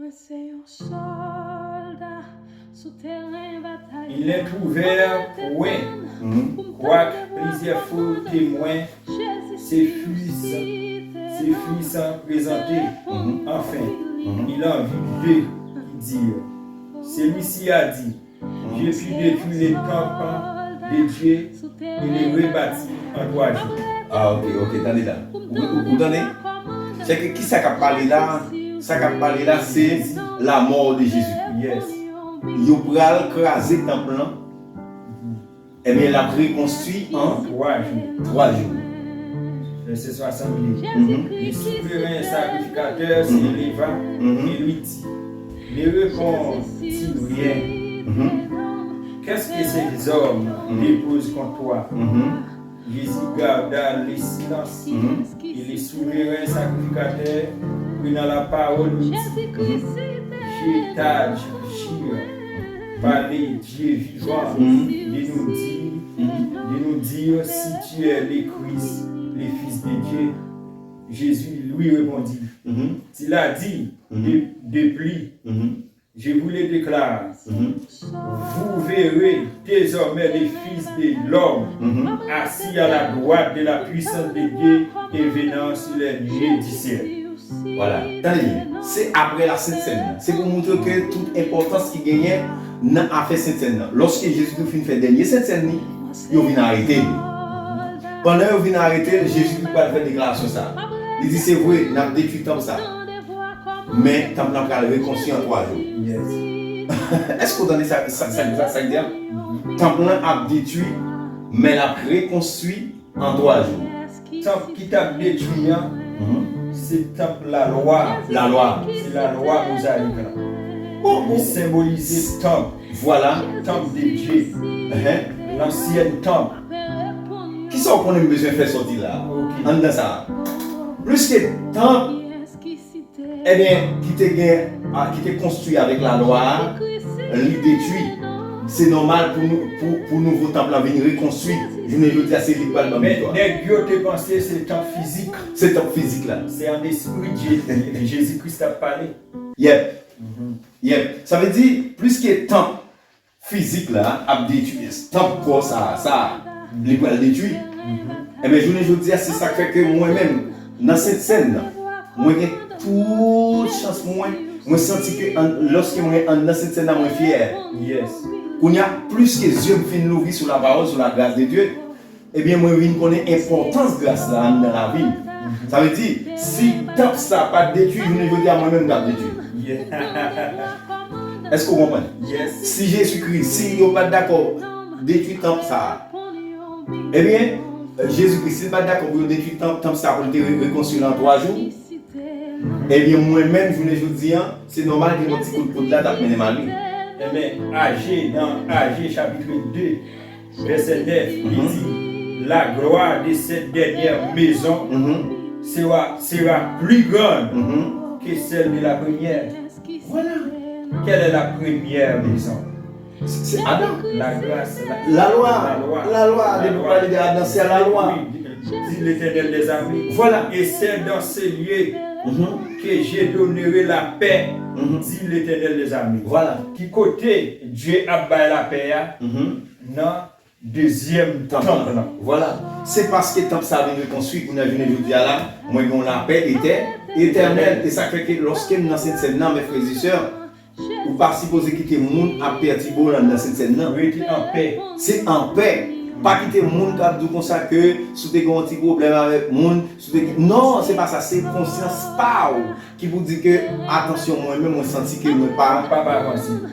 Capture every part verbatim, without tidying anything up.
Se yon sòlda sou teren batay. Il est ouvert, point. Mhm. Kwak plizyè fo temwen, se fis, se fis prezante. Mhm. Enfin, mhm, il en vit deux qui dirent, celui-ci a dit, je puis détruire le temple de Dieu et le rebâtir en trois jours. Ah, ok, ok, tande la. Ou, ou, ou tande? Se ke ki sa k ap pale la? Sa k ap pale la, se lanmò de Jezi. Yes. Yo pral kraze tanp lan. Ebyen, l ap rekonstwi an twa jou. Twa jou. Verset soixante-deux. Mhm. Le souverain sacrificateur s'éleva et lui dit, ne répondit rien. Mhm. Qu'est-ce que ces hommes déposent contre toi? Mhm. Jésus garda le silence. Mhm. Et le souverain sacrificateur, prenant la parole, lui dit, je t'adjure par le Dieu vivant, mhm, de nous dire, mhm, de nous dire si tu es le Christ, le Fils de Dieu. Jésus lui répondit, mhm, il a dit, mhm, de, de plus, mhm, je vous le déclare, mhm, vous verrez désormais le Fils de l'homme, mhm, assis à la droite de la puissance de Dieu et venant sur les nuées du ciel. Voilà. Tande byen. Se apre Lasent Sèn nan. Se pou montre ke tout enpòtans ki genyen nan afè Sent Sèn nan. Lòske Jezikri fin fè dènye Sent Sèn li, yo vin arete l. Pandan yo vin arete l, Jezikri pral fè deklarasyon sa a. Li di, se vre, n ap detwi tanp sa a. Men tanp lan pral rekonstwi an twa jou. Yes. Èske w tande sa, sa, sa, sa, sa k di a? Tanp lan ap detwi, men l ap rekonstwi an twa jou. Tanp ki t ap detwi an, mhm, se tanp lalwa. Lalwa. Se lalwa mozayik la. Oh, oh. Li senbolize tanp. Vwala. Tanp de Dye. Ehe. Lansyen tanp. Kisa w konnen m bezwen fè sòti la? Ok. Anndan sa a. Plis ke tanp, ebyen, ki te gen, a, ki te konstwi avèk lalwa a, li detwi. Se nòmal pou nou, pou, pou nouvo tanp lan vin rekonstwi. Jounen jodi a, se li k pral ban m viktwa. Men nèg yo te panse se tanp fizik. Se tanp fizik la. Se an espri Je-, Jezi Kris t ap pale. Yep. Mhm. Yep. Sa vle di, plis ke tanp fizik la ap detwi, tanp kò sa a, sa a, li pral detwi. Mhm. Ebyen, jounen jodi a, se sa k fè ke mwen menm, nan Sent Sèn nan, mwen gen tout chans mwen, mwen santi ke an, lòske mwen anndan Sent Sèn nan, mwen fyè. Yes. Kounye a, plis ke zye m fin louvri sou lapawòl, sou lagras de Dye, ebyen, mwen vin konnen enpòtans gras la anndan lavi m. Sa vle di, si tanp sa pa t detwi, jounen jodi a, mwen menm m t ap detwi. Yeah. Èske w konprann? Yes. Si Jezikri, si yo pa t dakò detwi tanp sa a, ebyen, Jezikri, si l pa t dakò pou yo detwi tanp, tanp sa a pou l te re-, rekonstwi l an twa jou, ebyen, mwen menm, jounen jodi a, se nòmal ke yon ti kout poud la t ap mennen m ale. Ebyen, Aje, nan Aje chapit de, vèsè nèf, li di, la gloire de cette dernière maison sera, sera plus grande que celle de la première. Voilà. Quelle est la première maison? Se, se Adan. La grâce, la, lalwa, lalwa, lalwa, depi w pale de Adan, se lalwa. Oui, dit l'Éternel des armées. Voilà. Et c'est dans ce lieu que je donnerai la paix, dit l'Éternel des armées. Voilà. Ki kote Dye ap bay lapè a, nan dezyèm tanp lan. Vwala. Se paske tanp sa a vin rekonstwi kounye a jounen jodi a la, mwen gen yon lapè etè-, etènèl. E sa k fè ke lòske m nan Sent Sèn nan, mes frères et sœurs, ou pa sipoze kite moun ap pètibe w anndan Sent Sèn nan. Rete anpè. Se anpè. Pa kite moun k ap di w konsa ke si w te gen yon ti pwoblèm avèk moun, si w te gen, non, se pa sa, se konsyans pa w ki pou di ke, atansyon, mwen menm, mwen santi ke mwen pa,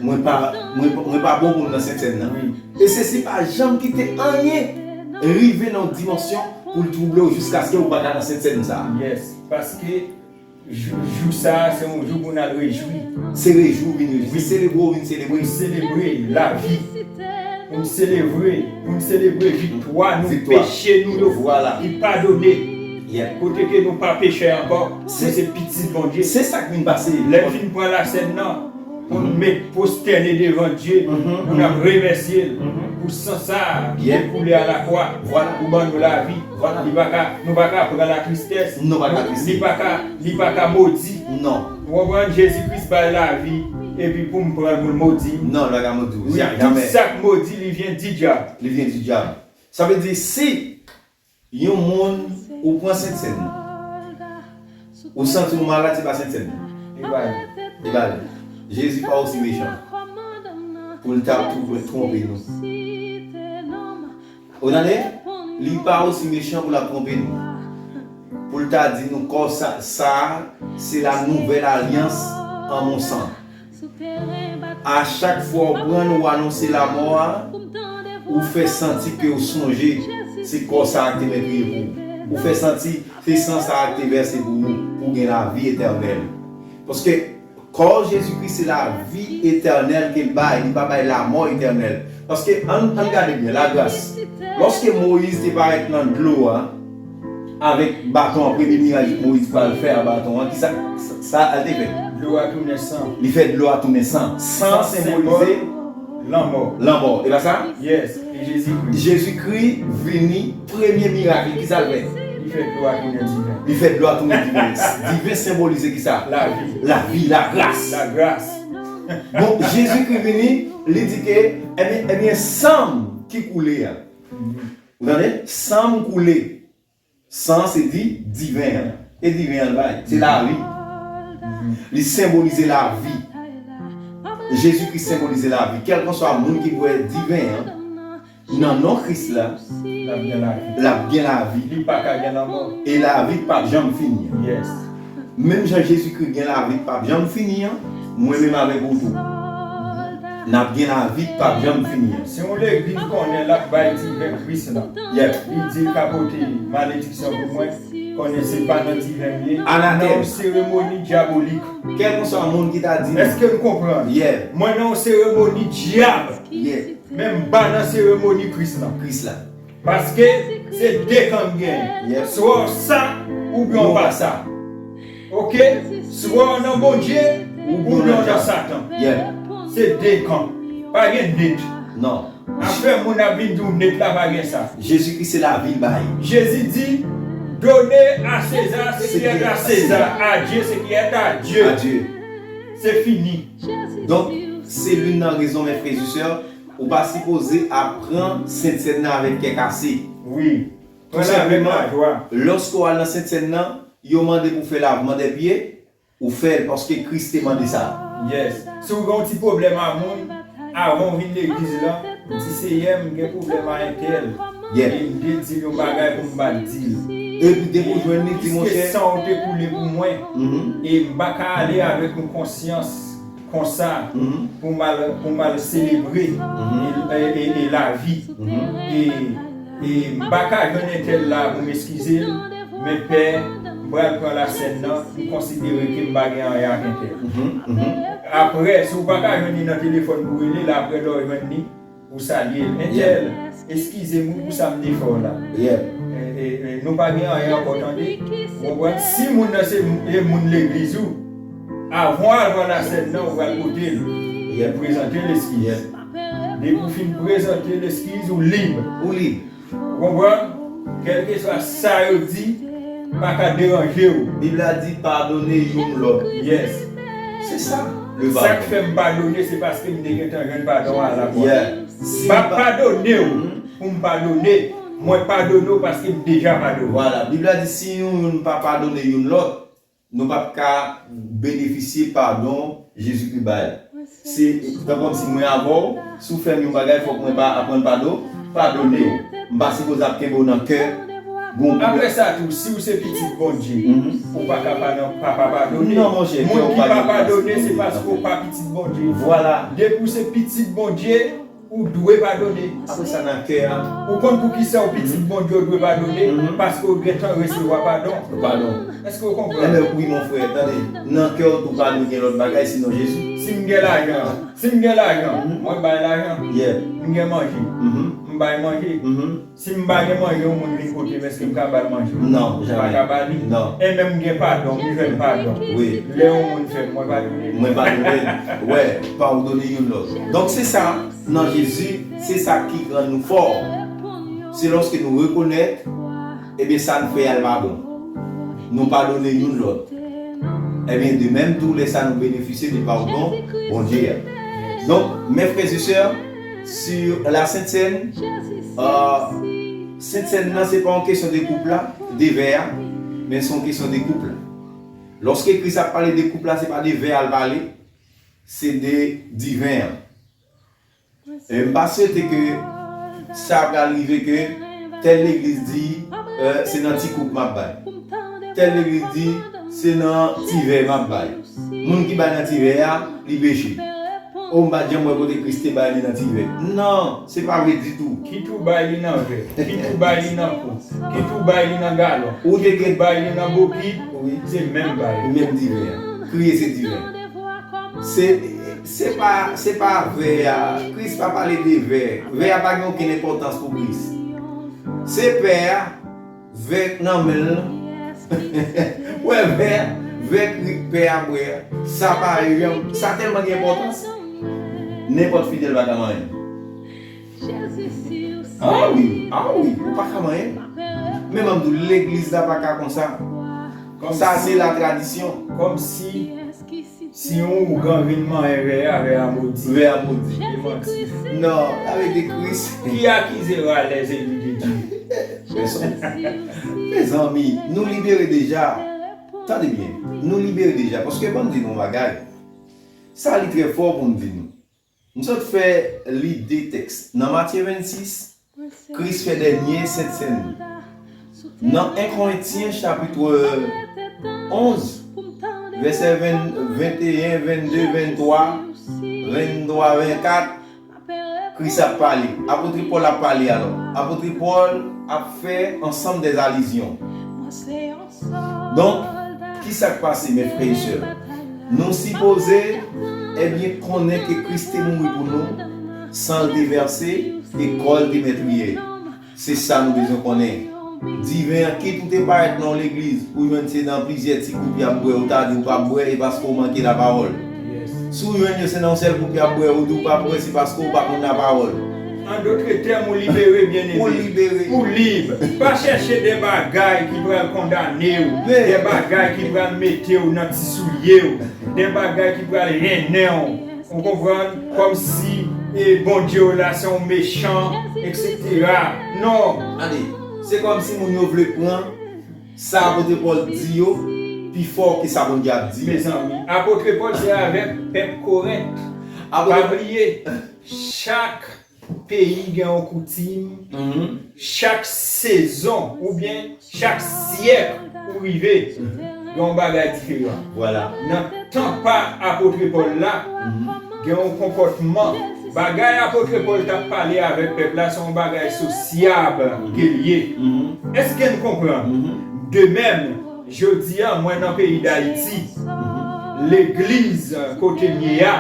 mwen pa, mwen, mwen pa bon pou m nan Sent Sèn nan. E se si pa janm kite anyen rive nan yon dimansyon pou l twouble w jiskaske ou pa ka nan Sent Sèn sa a. Yes, paske jou, jou sa a, se yon jou pou n al rejwi. Se rejwi w vin rejwi, selebre w vin selebre. Pou n selebre lavi. Pou n selebre, pou n selebre viktwa nou, peche nou yo, vwala, ki padone. Kote ke nou pa pechè ankò, nou se pitit Bondye. Se sa k vin pase. Lè l fin pran lasèn nan, pou n met pwostène devan Dye, pou n ap remèsye l pou san sa a ki te koule a lakwa, pou ban nou lavi. Li pa ka, nou pa ka pran latristès. Li pa ka, li pa ka modi. Non. Konprann, Jezi Kris bay lavi, epi pou m pran l, pou l modi m. Non, l pa ka modi w. Wi, tout sa k modi, li vyen di dyab. Li vyen di dyab. Sa vle di, si yon moun, ou pran Sentsèn nan, ou santi w malad, se pa Sentsèn nan. Li pa li. Li pa li. Jezi pa osi mechan pou l ta twonpe nou. Ou tande? Li pa osi mechan pou l ap twonpe nou. Pou l ta di nou kò sa, sa a, se la nouvelle alliance en mon sang. A chak fwa w pran l, ou anonse lamò a, ou fè santi ke w sonje se kò sa a ki te mèt kriye pou ou. Ou fè santi se san sa a ki te vèse pou ou, pou w gen lavi etènèl. Paske kò Jezikri se lavi etènèl ke l bay, li pa bay lamò etènèl. Paske, ann, ann gade byen, lagras. Lòske Moyiz te parèt nan dlo a, avèk baton an, premye mirak Moyiz pral fè a baton an, kisa sa, sa l te fè? Dlo a tounen san. Li fè dlo a tounen san. San senbolize lanmò. Lanmò. E pa sa? Yes. E Jezikri. Jezikri vini, premye mirak li, kisa l fè? Li fè dlo a tounen diven. Li fè dlo a tounen diven. Diven senbolize kisa? Lavi. Lavi, lagras. Lagras. Bon, Jezikri vini, li di ke, ebyen, ebyen, san m ki koule a. Ou tande? San m koule. San se di diven an. E diven an bay. Se lavi. Li senbolize lavi. Jezikri senbolize lavi. Kèlkanswa moun ki bwè diven an, nan non Kris la, l ap gen lavi. L ap gen lavi. Li pa ka gen lanmò. E lavi p ap janm fini an. Yes. Menm jan Jezikri gen lavi k p ap janm fini an, mwen menm avèk ou tou, n ap gen lavi k p ap janm fini an. Si yon legliz konnen l ap bay diven Kris la, li di l ka pote malediksyon pou mwen, konnen se pa nan diven m ye, nan yon seremoni dyabolik. Kèlkanswa moun ki ta di m. Èske n konprann? Mwen nan yon seremoni dyab, men m pa nan seremoni Kris la. Kris la. Paske se de kan k genyen. Swa w sa, oubyen w pa sa. Oke? Swa w nan Bondye, oubyen w nan Satan. Se de kan. Pa gen net. Non. Afè moun ap vin di w net la, pa gen sa. Jezikri se lavi l bay. Jezi di, donnez à César ce qui est à César, à Dieu ce qui est à Dieu. Se fini. Donk, se youn nan rezon, mes frères et sœurs, ou pa sipoze ap pran Sentsèn nan avèk kè kase. Wi. Tou senpleman, lòske w al nan Sentsèn nan, yo mande pou w fè lavman dè pye, ou fè l paske Kris te mande sa. Yes. Si w gen yon ti pwoblèm a moun, avan w vin legliz la, di, Seyè, m gen pwoblèm a entèl. E m te di l yon bagay pou m pa t di l. Epi depi w jwenn li, di, monchè, piske san w te koule pou mwen, e m pa ka ale avèk yon konsyans konsa pou m al, pou m al selebre e, e, e, e lavi. E, e m pa ka jwenn entèl la pou m eskize l, men pè, m pral pran lasèn nan, m konsidere ke m pa gen anyen ak entèl. Apre, si w pa ka jwenn li nan telefòn pou w rele l, apre lè w jwenn li, ou salye l. Entèl, eskize m wi pou sa m te fè w la. E, e, e, nou pa gen anyen ankò, tande. Ou konprann? Si moun nan se e moun legliz ou, avan w al pran lasèn nan, ou pral kote l. Ou prezante l eskiz. Depi w fin prezante l eskiz, ou lib. Ou lib. Ou konprann? Kèlkeswa sa yo di, pa ka deranje w. Bib la di, padone youn lòt. Yes. Se sa, le padon. Sa k fè m padone, se paske m te gentan jwenn padon a la kwa. M pa padone w pou m padone. Mwen padone w paske m deja padone. Vwala. Bib la di, si youn, youn pa padone youn lòt, nou p ap ka benefisye padon Jezikri bay. Se, se tankou kòmsi mwen avè w, si w fè m yon bagay, fòk mwen pa aprann padon, padone w. M pa sipoze ap kenbe w nan kè. Apre sa tou, si w se pitit Bondye, ou pa ka pa, pa padone. Non, monchè, moun ki pa padone, se paske w pa pitit Bondye. Vwala. Depi w se pitit Bondye, ou dwe padone. Apre sa, nan kè a. Ou konn poukisa w pitit Bondye, w dwe padone? Paske w gentan resevwa padon. Padon. Èske w konprann? Enben, wi, mon frè, tande. Nan kè w tou pa dwe gen lòt bagay sinon Jezi. Si m gen lajan, si m gen lajan, mwen bay lajan. M gen manje, m bay manje. Si m pa gen manje, yon moun vin kote m, èske m ka ba l manje? Non, jamè. M pa ka ba li. Non. Enben, m gen padon, m jwenn padon. Wi. Lè yon moun fè m, mwen padone. Mwen padone l. Wè, padone youn lòt. Donk, se sa, nan Jezi, se sa ki rann nou fò. Se lòske nou rekonèt, ebyen, sa n fè a, l pa bon. Nou padone youn lòt. Ebyen, de menm tou, lè sa nou benefisye de padon Bondye a. Donk, mes frères et sœurs, sur la Sainte Seine, euh, Sent Sèn nan, se pa yon kesyon de koup la, de vè a, men se yon kesyon de koup la. Lòske Kris ap pale de koup la, se pa de vè a l pale, se de diven an. E m pa swete ke sa pral rive ke tèl legliz di, euh, se nan ti koup m ap bay. Tèl legliz di, se nan ti vè m ap bay. Moun ki bay nan ti vè a, li peche. O, m pa t janm wè kote Kris te bay li nan ti vè. Non, se pa vre ditou. Kit ou bay li nan vè, kit ou bay li nan koup, kit ou bay li nan galon, kit ou bay li nan bokit, se menm bagay. Menm diven an. Kriye se diven. Se, se pa, se pa vè a. Kris pa pale de vè. Vè a pa gen okenn enpòtans pou Kris. Se pè a, vè nan men l. Wè, vè, vè Kri-, pè a bwè a. Sa pa janm, sa tèlman gen enpòtans. Nenpòt fidèl pa ka manyen. Ah wi, ah wi, ou pa ka manyen. Men m ap di w, legliz la pa ka konsa. Sa se la tradisyon. Kòmsi si yon ougan vin manyen vè a, vè a modi. Vè a modi. E manti. Non, avèk de Kris. Qui accusera les élus de Dieu? Pèsonn. Mezanmi, nou libere deja. Tande byen, nou libere deja. Paske ban m di nou yon bagay. Sa li trè fò pou m di nou. M sot fè li de tèks. Nan Matye vennsis, Kris fè dènye Sent Sèn li. Nan en Korentyen chapit onz, vèsè ven, venteyen, vennde, venntwa, venntwa, vennkat, Kris ap pale. Apot Pòl ap pale alò. Apot Pòl ap fè ansanm dè alizyon. Donk, ki sa k pase, mes frères et sœurs? Nou sipoze, ebyen, konnen ke Kris te mouri pou nou, san l te vèse, e kò l te metriye. Se sa nou bezwen konnen. Diven an, kit ou te parèt nan yon legliz, ou jwenn se nan plizyè ti koup y ap bwè, ou ta di ou p ap bwè, e paske w manke lapawòl. Si w jwenn yo se nan yon sèl koup y ap bwè, ou di w p ap bwè, se paske w pa konn lapawòl. An dòt tèm, ou libere, byeneme. Ou libere. Ou lib. Pa chèche de bagay ki pral kondane w, de bagay ki pral mete w nan ti soulye w, de bagay ki pral jennen w. Ou konprann? Kòmsi, e, Bondye w la se yon mechan, etsetera. Non. Tande, se kòmsi moun yo vle pran sa Apot Pòl di yo pi fò ke sa Bondye ap di yo. Mezanmi, Apot Pòl se avèk pèp Korent. Pa bliye, chak peyi gen yon koutim, chak sezon oubyen chak syèk ou rive, gen yon bagay diferan. Nan tan pa Apot Pòl la, gen yon konpòtman. Bagay Apot Pòl t ap pale avèk pèp la, se yon bagay sosyab ke l ye. Èske n konprann? De menm, jodi a, mwen nan peyi Dayiti, legliz kote m ye a,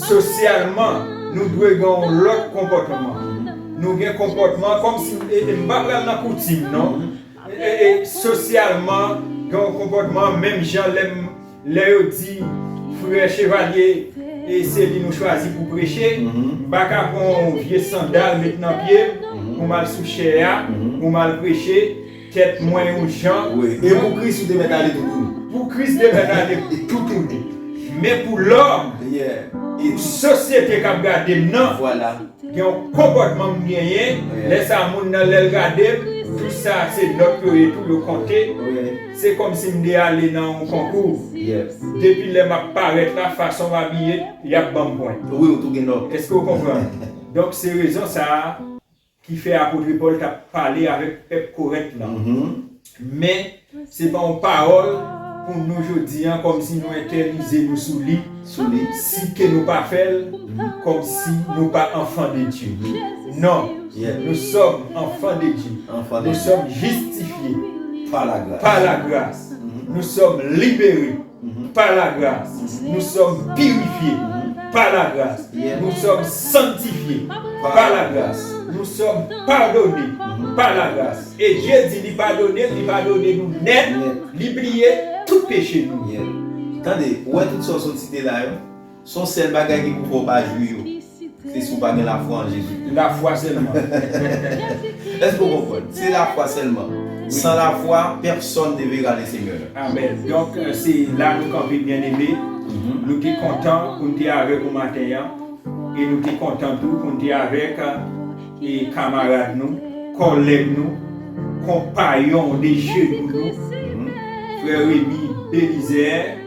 sosyalman, nou dwe gen yon lòt konpòtman. Nou gen konpòtman kòmsi, e, e, m pa pral nan koutim, non. E, e, sosyalman, gen yon konpòtman, menm jan lè m, lè yo di, frè Chevalye, e se li nou chwazi pou preche, m pa ka pran yon vye sandal met nan pye m, pou m al sou chè a, pou m al preche, tèt mwen yon jan. Wi. E pou Kris, ou te mèt ale toutouni. Pou Kris, te mèt ale toutouni. Men pou lòm, pou sosyete k ap gade m nan, gen yon konpòtman m genyen. Lè sa, moun nan, lè l gade m, tout sa, se nòt yo ye, tou yo konte. Se kòmsi m te ale nan yon konkou. Depi lè m ap parèt la, fason m abiye, y ap ban m pwen. Wi, ou tou gen nòt. Èske w konprann? Donk, se rezon sa a ki fè Apot Pòl t ap pale avèk pèp Korent lan. Men, se pa yon pawòl pou nou jodi a, kòmsi nou entènize nou sou li, si ke nou pa fè l, kòmsi nou pa enfants de Dieu. Non, nous sommes enfants de Dieu. Nous sommes justifiés par la grâce. Nous sommes libérés par la grâce. Nous sommes purifiés par la grâce. Nous sommes sanctifiés par la grâce. Nous sommes pardonnés par la grâce. E Dye di li padone, li padone nou nèt, li bliye tout peche nou. Tande, ou wè tout sa w sot site la yo? Se yon sèl bagay ki pou fè w pa jwi yo. Se si w pa gen lafwa an Jezi. Lafwa sèlman. Èske w konprann? Se lafwa sèlman. Sans la foi, personne ne verra le Seigneur. Amèn. Donk, euh, se la nou kanpe, byeneme. Nou te kontan pou n te avèk ou maten an. E nou te kontan tou pou n te avèk, euh, e kamarad nou, kòlèg nou, konpayon de jenou nou, frè Remy Belizaire,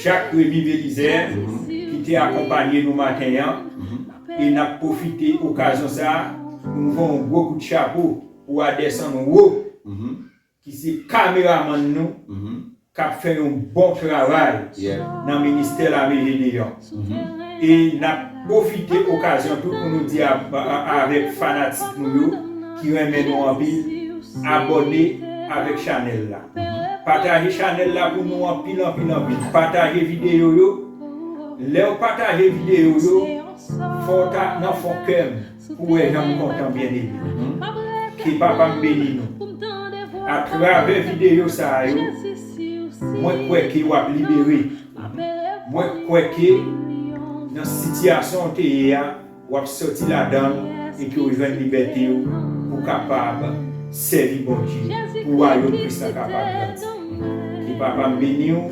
Jacques Remy Belizaire, ki te akonpanye nou maten an. E n ap pwofite okazyon sa a pou n fè yon gwo kout chapo pou Aderson Wo, ki se kameramann nou, k ap fè yon bon travay nan ministè Lame Jedeyon. E n ap pwofite okazyon tou pou nou di a- a- avèk fanatik nou yo ki renmen nou anpil, abòne avèk chanèl la. Pataje chanèl la pou nou anpil, anpil, anpil. Pataje videyo yo. Lè w pataje videyo yo, fò w ta nan fon kè m pou w wè jan m kontan, byeneme. Ke Papa m beni nou. Atravè videyo sa a yo, mwen kwè ke w ap libere. Mwen kwè ke nan sitiyasyon w te ye a, w ap sòti ladan l e ke w jwenn libète w pou w kapab sèvi Bondye, pou wayòm Kris la kapab grandi. Ke Papa m beni w.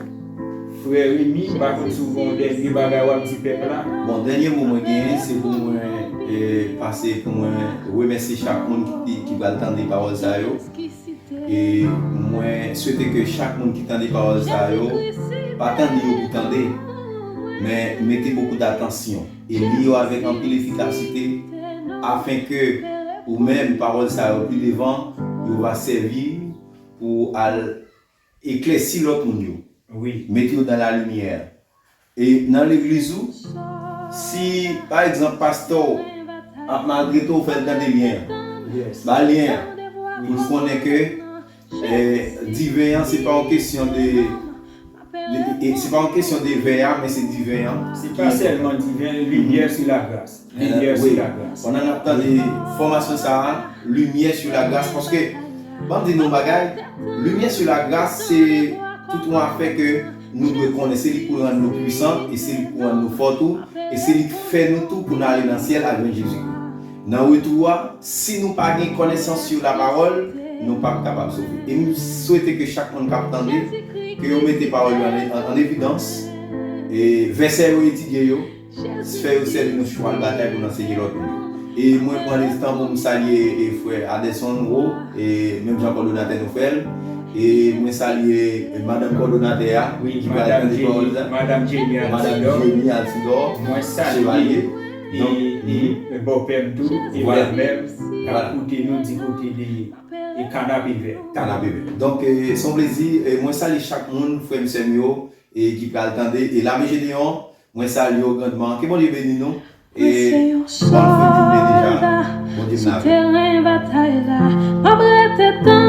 Frè Remy, m pa konn si w gen yon dènye bagay w ap di pèp la. Bon, dènye mo mwen genyen, se pou mwen, eh, pase pou mwen remèsye chak moun ki, ki pral tande pawòl sa yo. E mwen swete ke chak moun ki tande pawòl sa yo, pa tande yo pou tande, men mete bokou datansyon e li yo avèk anpil efikasite, afen ke ou menm, pawòl sa yo pi devan, yo va sèvi pou al eklèsi lòt moun yo. Wi. Mete yo dans la lumière. E nan legliz ou, si, pa egzanp, pastè w ap maltrete w, fè l tande lyen an. Ba l lyen an. Pou l konnen ke, eh, diven an, se pa yon kesyon de, de- e se pa yon kesyon de vè a, men se diven an. Se pa sèlman diven, limyè sou lagras. Limyè sou lagras. Pandan n ap tande fòmasyon sa a, limyè sou lagras, paske, ban m di nou yon bagay, limyè sou lagras, se tout yon afè ke nou dwe konnen. Se li k pou rann nou pwisan, e se li k pou rann nou fò tou, e se li k fè nou tou pou n ale nan syèl al jwenn Jezikri. Nan retou a, si nou pa gen konesans sou lapawòl, nou p ap kapab sove. E m swete ke chak moun k ap tande, ke yo mete pawòl yo an, an, an evidans, e vèsè yo etidye yo, fè yo sèvi nou chwal batay pou n anseye lòt moun. E mwen pran letan pou m salye, e, frè Aderson Wo, e menm jan kòdonatè nou fè l. E mwen salye, e, madanm kòdonatè a, ki pral tande pawòl la. Madanm Jenny Altidor. Mwen salye, e, e, e bòpè m tou, e bèlmè m, k ap koute nou di kote de, e Kanapevè. Kanapevè. Donk, e, se yon plezi, e mwen salye chak moun, frè m, sè m yo, e ki pral tande. E Lame Jedeyon, mwen salye w grandman. Ke Bondye beni nou. E bòn fèt de ble deja. Bondye beni nou.